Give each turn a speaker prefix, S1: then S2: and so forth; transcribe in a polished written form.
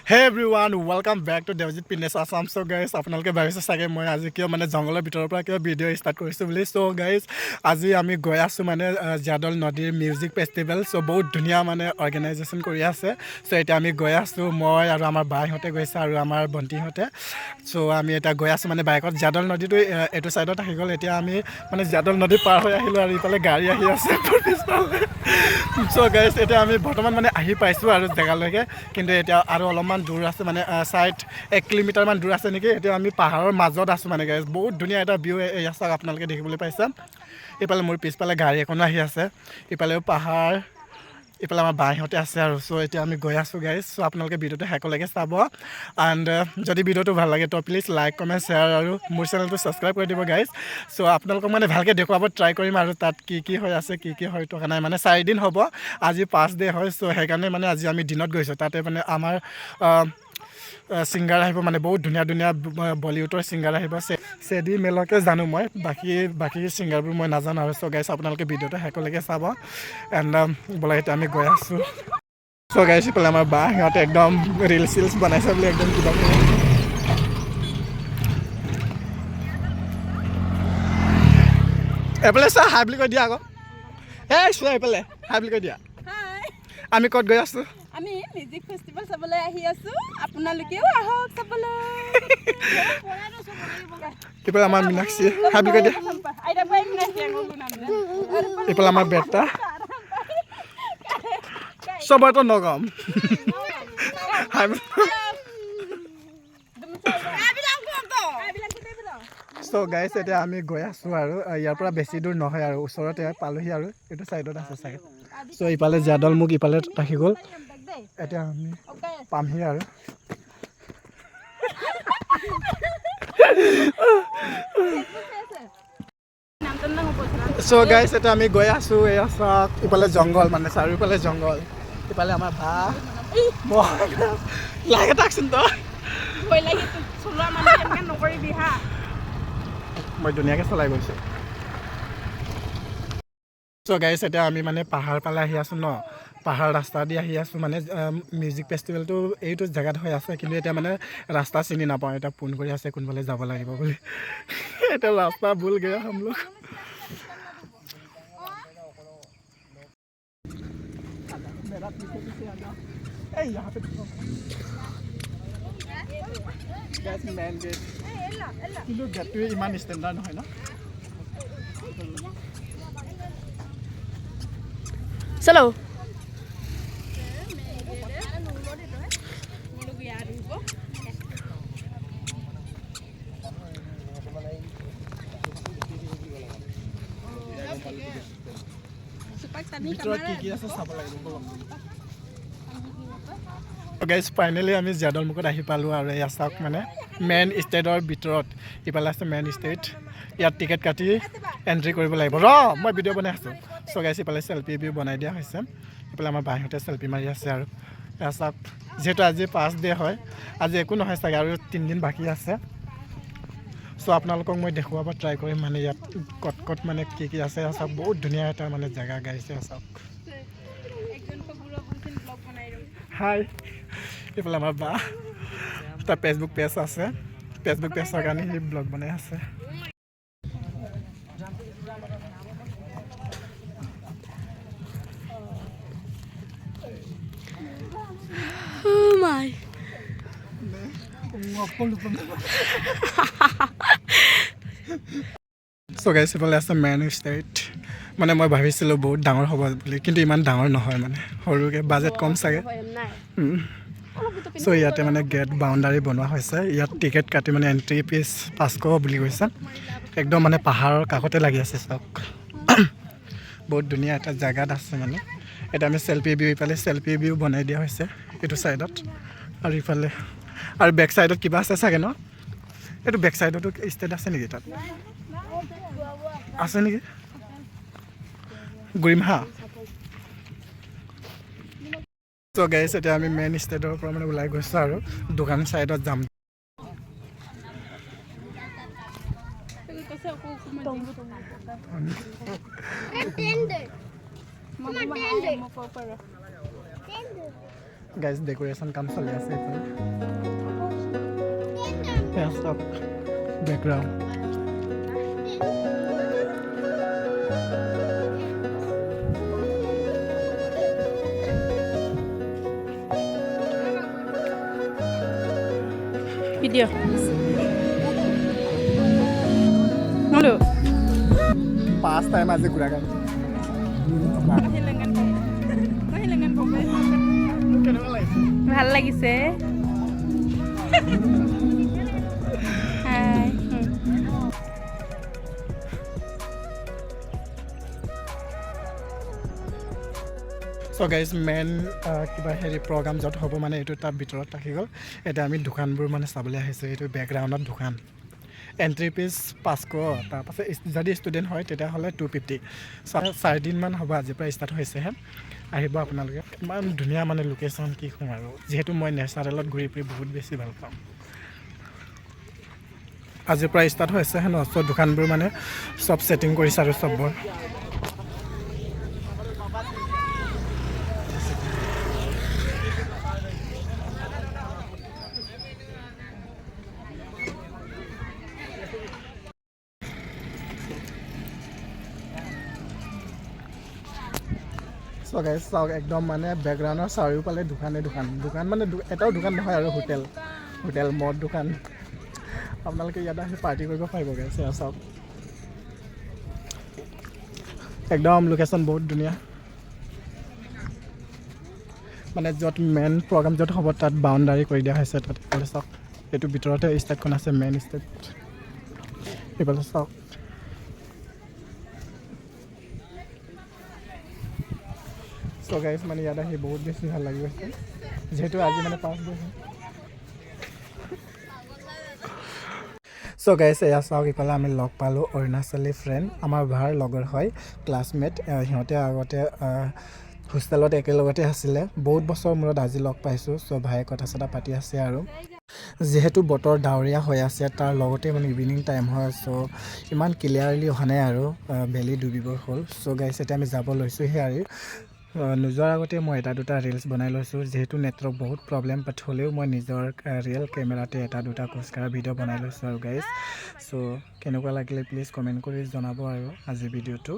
S1: Hey everyone, welcome back to Devjit Fitness Assam. So guys, আপোনালোকে ভাবিছে চাগে মই আজি কিয় মানে জংঘলৰ ভিতৰৰ পৰা কিয় ভিডিঅ' ষ্টাৰ্ট কৰিছোঁ বুলি। চ' গাইজ, আজি আমি গৈ আছোঁ মানে জীয়াদল নদীৰ মিউজিক ফেষ্টিভেল। চ' বহুত ধুনীয়া মানে অৰ্গেনাইজেশ্যন কৰি আছে। চ' এতিয়া আমি গৈ আছোঁ, মই আৰু আমাৰ বাইহঁতে গৈছে আৰু আমাৰ ভণ্টিহঁতে। চ' আমি এতিয়া গৈ আছোঁ মানে বাইকত। জীয়াদল নদীটো এইটো ছাইডত আহি গ'ল। এতিয়া আমি মানে জীয়াদল নদী পাৰ হৈ আহিলোঁ আৰু ইফালে গাড়ী আহি আছে পিছফালে। চ' গাইজ, এতিয়া আমি বৰ্তমান মানে আহি পাইছোঁ আৰু জেগালৈকে, কিন্তু এতিয়া আৰু অলপমান দূৰ আছে, মানে চাইড 1 কিলোমিটাৰমান দূৰ আছে নেকি। এতিয়া আমি পাহাৰৰ মাজত আছোঁ মানে গাইজ, বহুত ধুনীয়া এটা ভিউ। এয়া চাওক, আপোনালোকে দেখিবলৈ পাইছে। ইফালে মোৰ পিছফালে গাড়ী এখনো আহি আছে, ইফালেও পাহাৰ, ইফালে আমাৰ বাইহঁতে আছে আৰু। চ' এতিয়া আমি গৈ আছোঁ গাইজ। চ' আপোনালোকে ভিডিঅ'টো শেষলৈকে চাব এণ্ড যদি ভিডিঅ'টো ভাল লাগে তো প্লিজ লাইক, কমেণ্ট, শ্বেয়াৰ আৰু মোৰ চেনেলটো ছাবস্ক্ৰাইব কৰি দিব গাইজ। চ' আপোনালোকক মানে ভালকৈ দেখুৱাব ট্ৰাই কৰিম আৰু তাত কি কি হৈ আছে, কি কি হৈ থকা নাই। মানে 4 দিন হ'ব, আজি 5 ডে হয়। চ' সেইকাৰণে মানে আজি আমি দিনত গৈছোঁ। তাতে মানে আমাৰ ছিংগাৰ আহিব, মানে বহুত ধুনীয়া ধুনীয়া বলিউডৰ ছিংগাৰ আহিব। চেডি মেলকে জানো মই, বাকী বাকী ছিংগাৰবোৰ মই নাজানো আৰু। চ' গাইছ, আপোনালোকে ভিডিঅ'টো শেষলৈকে চাব এণ্ড বোলে এতিয়া আমি গৈ আছোঁ। চ' গাইছ, ইফালে আমাৰ বা সিহঁতে একদম ৰিলচ চিলছ বনাইছে বুলি একদম কিবা কৰি। এইফালে চোৱা, হাই বুলি কৈ দিয়া আকৌ। এই চোৱা, এইফালে হাই বুলি কৈ দিয়া।
S2: হাই।
S1: আমি ক'ত গৈ আছোঁ?
S2: আমি মিউজিক ফেষ্টিভেল চাবলৈ আহি আছো, আপোনালোকেও আহক চাবলৈ।
S1: ইফালে আমাৰ মীনাক্ষী, হাই বুলি কৈ দিয়া। ইফালে আমাৰ বেটা, চবৰটো নগম হাই। চ' গাইছ, এতিয়া আমি গৈ আছোঁ আৰু ইয়াৰ পৰা বেছি দূৰ নহয় আৰু, ওচৰতে পালোহি আৰু। এইটো ছাইডত আছে চাগে। চ' ইফালে জীয়াদল মোক ইফালে ৰাখি গ'ল। এতিয়া আমি পামহি আৰু। চ' গাইছ, এতিয়া আমি গৈ আছোঁ। এয়া চাওক, ইফালে জংঘল, মানে চাৰিওফালে জংঘল। ইফালে আমাৰ বা, মই লাগে থাকচোন তই।
S2: ভয় লাগে চলোৱা মানুহ, এনেকৈ নকৰিবি হা।
S1: মই ধুনীয়াকৈ চলাই গৈছোঁ। চ' গাইছ, এতিয়া আমি মানে পাহাৰ পালে আহি আছোঁ ন, পাহাৰ ৰাস্তা দি আহি আছোঁ। মানে মিউজিক ফেষ্টিভেলটো এইটো জেগাত হৈ আছে, কিন্তু এতিয়া মানে ৰাস্তা চিনি নাপাওঁ। এতিয়া ফোন কৰি আছে কোনফালে যাব লাগিব বুলি। এতিয়া रास्ता भूल गया हम लोग। मेरा पीछे पीछे आ जाओ। ए, यहाँ पे गाइस, मेन गेट, কিন্তু গেটটোৱে ইমান ষ্টেণ্ডাৰ্ড নহয় ন।
S3: চলো।
S1: ভিতৰত কি কি আছে চাব লাগিব। গাইজ, ফাইনেলি আমি জীয়াদল মুখত আহি পালোঁ আৰু এয়া চাওক, মানে মেইন ষ্টেটৰ ভিতৰত ইফালে আছে মেইন ষ্টেট। ইয়াত টিকেট কাটি এণ্ট্ৰি কৰিব লাগিব। ৰ, মই ভিডিঅ' বনাই আছোঁ। চ' গাইজ, ইফালে চেল্ফি ভিউ বনাই দিয়া হৈছে। ইফালে আমাৰ বাহিৰতে চেল্ফি মাৰি আছে আৰু এয়া চাওক। যিহেতু আজি 5 ডে হয়, আজি একো নহয় চাগে, আৰু 3 দিন বাকী আছে। চ' আপোনালোকক মই দেখুৱাব ট্ৰাই কৰিম, মানে ইয়াত ক'ত ক'ত মানে কি কি আছে। এয়া চাওক, বহুত ধুনীয়া এটা মানে জেগা গাইছে, এয়া চাওক। হাই, এইফালে আমাৰ বা, তাৰ ফেচবুক পেজ আছে। ফেচবুক পেজৰ কাৰণে সি ব্লগ বনাই আছে।
S3: Oh my.
S1: চ' গাইছ, এইফালে আছে মেইন ষ্টেট। মানে মই ভাবিছিলোঁ বহুত ডাঙৰ হ'ব বুলি, কিন্তু ইমান ডাঙৰ নহয়, মানে সৰুকৈ, বাজেট কম চাগে।
S3: নাই।
S1: চ' ইয়াতে মানে গেট বাউণ্ডাৰী বনোৱা হৈছে। ইয়াত টিকেট কাটি মানে এণ্ট্ৰি ফিজ 500 বুলি কৈছে। একদম মানে পাহাৰৰ কাষতে লাগি আছে চাওক, বহুত ধুনীয়া এটা জেগাত আছে। মানে এতিয়া আমি চেল্ফি ভিউ, ইফালে চেল্ফি ভিউ বনাই দিয়া হৈছে এইটো ছাইডত আৰু ইফালে আৰু বেক ছাইডত কিবা আছে চাগে ন। এইটো বেক ছাইডতো ষ্টেট আছে নেকি? তাত আছে নেকি? ঘূৰিম হা। চ' গাইছ, এতিয়া আমি মেইন ষ্টেটৰ পৰা মানে ওলাই গৈছোঁ আৰু দোকান ছাইডত যাম। গাইজ, ডেক'ৰেশ্যন কাম চলি আছে এইফালে। এয়া চাওক background.
S2: Video' hello'.
S1: First time আজি গোলাঘাট। কেনেকুৱা লাগিছে?
S2: ভাল লাগিছে। হাই।
S1: চ' গাইজ, মেইন কিবা হেৰি প্ৰগ্ৰাম য'ত হ'ব মানে এইটো তাৰ ভিতৰত থাকি গ'ল। এতিয়া আমি দোকানবোৰ মানে চাবলৈ আহিছোঁ। এইটো বেকগ্ৰাউণ্ডত দোকান। এণ্ট্ৰি ফিজ 500, তাৰপাছত যদি ষ্টুডেণ্ট হয় তেতিয়াহ'লে 250। 4 দিনমান হ'ব, আজিৰ পৰা ষ্টাৰ্ট হৈছেহে। আহিব আপোনালোকে। ইমান ধুনীয়া মানে লোকেশ্যন, কি ক'ম আৰু। যিহেতু মই নেচাৰেলত ঘূৰি ফুৰি বহুত বেছি ভাল পাওঁ। আজিৰ পৰা ষ্টাৰ্ট হৈছেহে ন। চ' দোকানবোৰ মানে চব ছেটিং কৰিছে আৰু চববোৰ। চ' গাইজ, চাওক, একদম মানে বেকগ্ৰাউণ্ডৰ চাৰিওফালে দোকানেই দোকান। দোকান মানে এটাও দোকান নহয় আৰু, হোটেল, হোটেল, মদ দোকান। আপোনালোকে ইয়াত আহি পাৰ্টি কৰিব পাৰিব। গাইজ, এয়া চাওক, একদম লোকেশ্যন বহুত ধুনীয়া। মানে য'ত মেইন প্ৰগ্ৰাম য'ত হ'ব তাত বাউণ্ডাৰী কৰি দিয়া হৈছে। তাত এইফালে চাওক, এইটো ভিতৰতে ষ্টেজখন আছে, মেইন ষ্টেজ। এইফালে চাওক। চ' গাইজ, মানে ইয়াত আহি বহুত বেছি ভাল লাগি গৈছে, যিহেতু আজি মানে 5 দিন। চ' গাইজ, এয়া চাওক, ইফালে আমি লগ পালোঁ অৰুণাচলী ফ্ৰেণ্ড। আমাৰ ভাৰ লগৰ হয়, ক্লাছমেট। সিহঁতে আগতে হোষ্টেলত একেলগতে আছিলে। বহুত বছৰৰ মূৰত আজি লগ পাইছোঁ। চ' ভায়ে কথা চথা পাতি আছে। আৰু যিহেতু বতৰ ডাৱৰীয়া হৈ আছে, তাৰ লগতে মানে ইভিনিং টাইম হয়, চ' ইমান ক্লিয়াৰলি অহা নাই আৰু বেলি ডুবিবৰ হ'ল। চ' গাইজ, এতিয়া আমি যাব লৈছোঁহে। আৰু নোযোৱাৰ আগতে মই এটা দুটা ৰিলচ বনাই লৈছোঁ, যিহেতু নেটৱৰ্ক বহুত প্ৰব্লেম। বাট হ'লেও মই নিজৰ ৰিয়েল কেমেৰাতে এটা দুটা খোজকঢ়া ভিডিঅ' বনাই লৈছোঁ আৰু গাইজ। চ' কেনেকুৱা লাগিলে প্লিজ কমেণ্ট কৰি জনাব আৰু আজিৰ ভিডিঅ'টো।